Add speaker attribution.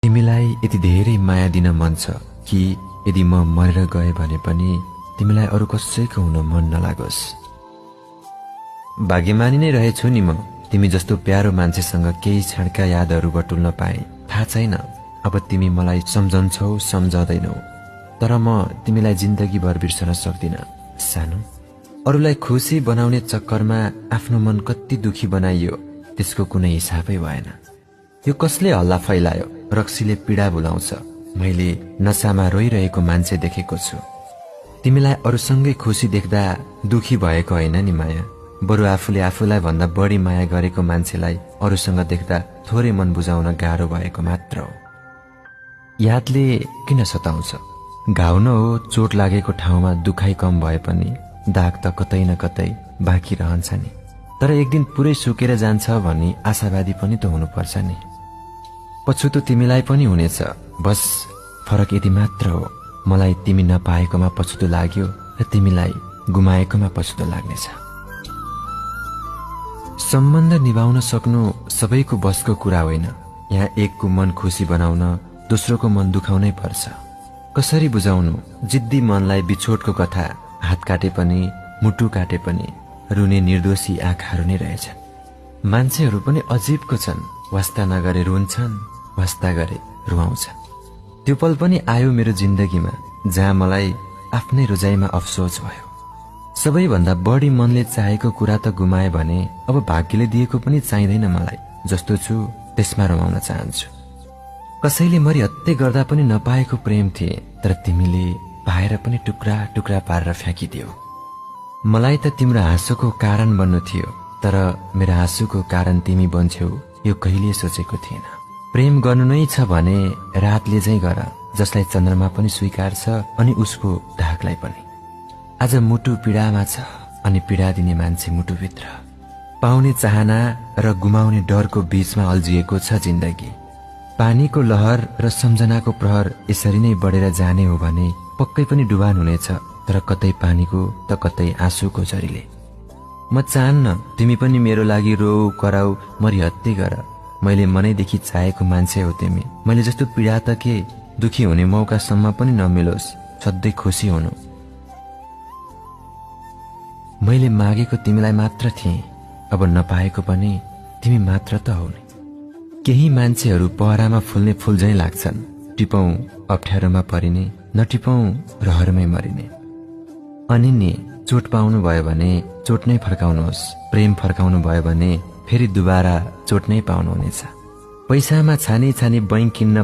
Speaker 1: तिमीलाई यति धेरै माया दिन मन छ कि यदि म मरेर गए भने पनि तिमीलाई अरू कसैको हुन मन नलागोस्। भाग्यमानी नै रहेछु नि म तिमी जस्तो प्यारो मान्छेसँग केही क्षणका यादहरू बटुल्न पाए। थाहा छैन अब तिमी मलाई सम्झन्छौ सम्झदैनौ, तर म तिमीलाई जिन्दगीभर बिर्सन सक्दिन। सानो अरूलाई खुसी बनाउने चक्करमा आफ्नो मन कति दुखी बनाइयो त्यसको कुनै हिसाबै भएन। यो कसले हल्ला फैलायो? रक्सीले पीडा भुलाउँछ। मैले नसामा रोइरहेको मान्छे देखेको छु। तिमीलाई अरूसँगै खुसी देख्दा दुखी भएको होइन नि माया, बरु आफूले आफूलाई भन्दा बढी माया गरेको मान्छेलाई अरूसँग देख्दा थोरै मन बुझाउन गाह्रो भएको मात्र हो। यादले किन सताउँछ? घाउ न हो, चोट लागेको ठाउँमा दुखाइ कम भए पनि दाग त कतै न कतै बाँकी रहन्छ नि। तर एक दिन पुरै सुकेर जान्छ भनी आशावादी पनि त हुनुपर्छ नि। पछुतो तिमीलाई पनि हुनेछ, बस फरक यति मात्र हो, मलाई तिमी नपाएकोमा पछुतो लाग्यो र तिमीलाई गुमाएकोमा पछुतो लाग्नेछ। सम्बन्ध निभाउन सक्नु सबैको बसको कुरा होइन। यहाँ एकको मन खुसी बनाउन दोस्रोको मन दुखाउनै पर्छ। कसरी बुझाउनु जिद्दी मनलाई बिछोडको कथा? हात काटे पनि मुटु काटे पनि रुने निर्दोषी आँखाहरू नै रहेछन्। मान्छेहरू पनि अजीबको छन्, वास्ता नगरे रुन्छन्, वास्ता गरे रुवाउँछन्। त्यो पल पनि आयो मेरो जिन्दगीमा जहाँ मलाई आफ्नै रोजाइमा अफसोस भयो। सबैभन्दा बढी मनले चाहेको कुरा त गुमाए भने अब भाग्यले दिएको पनि चाहिँदैन मलाई। जस्तो छु त्यसमा रमाउन चाहन्छु। कसैले मरिहत्ते गर्दा पनि नपाएको प्रेम थिए, तर तिमीले पाएर पनि टुक्रा टुक्रा पारेर फ्याँकिदियो। मलाई त तिम्रो हाँसोको कारण बन्नु थियो, तर मेरो हाँसोको कारण तिमी बन्छौ यो कहिले सोचेको थिएन। प्रेम गर्नु नै छ भने रातले चाहिँ गर, जसलाई चन्द्रमा पनि स्वीकार्छ अनि उसको ढाकलाई पनि। आज मुटु पीडामा छ अनि पीडा दिने मान्छे मुटुभित्र। पाउने चाहना र गुमाउने डरको बीचमा अल्झिएको छ जिन्दगी। पानीको लहर र सम्झनाको प्रहर यसरी नै बढेर जाने हो भने पक्कै पनि डुबान हुनेछ, तर कतै पानीको त कतै आँसुको झरीले। म चाहन्न तिमी पनि मेरो लागि रोऊ कराऊ मरिहत्ते गर। मैले मनैदेखि चाहेको मान्छे हो तिमी। मैले जस्तो पीडा त के, दुखी हुने मौकासम्म पनि नमिलोस्, सधैँ खुसी हुनु। मैले मागेको तिमीलाई मात्र थिएँ, अब नपाएको पनि तिमी मात्र त हो नि। केही मान्छेहरू पहरामा फुल्ने फूल झैं लाग्छन्, टिपौँ अप्ठ्यारोमा परिने, नटिपौँ रहरमै मरिने। अनि नि चोट पाउनु भयो भने चोट नै फर्काउनुहोस्, प्रेम फर्काउनु भयो भने फेरि दुबारा चोट नै पाउनुहुनेछ। पैसामा छानी छानी बैंक किन्न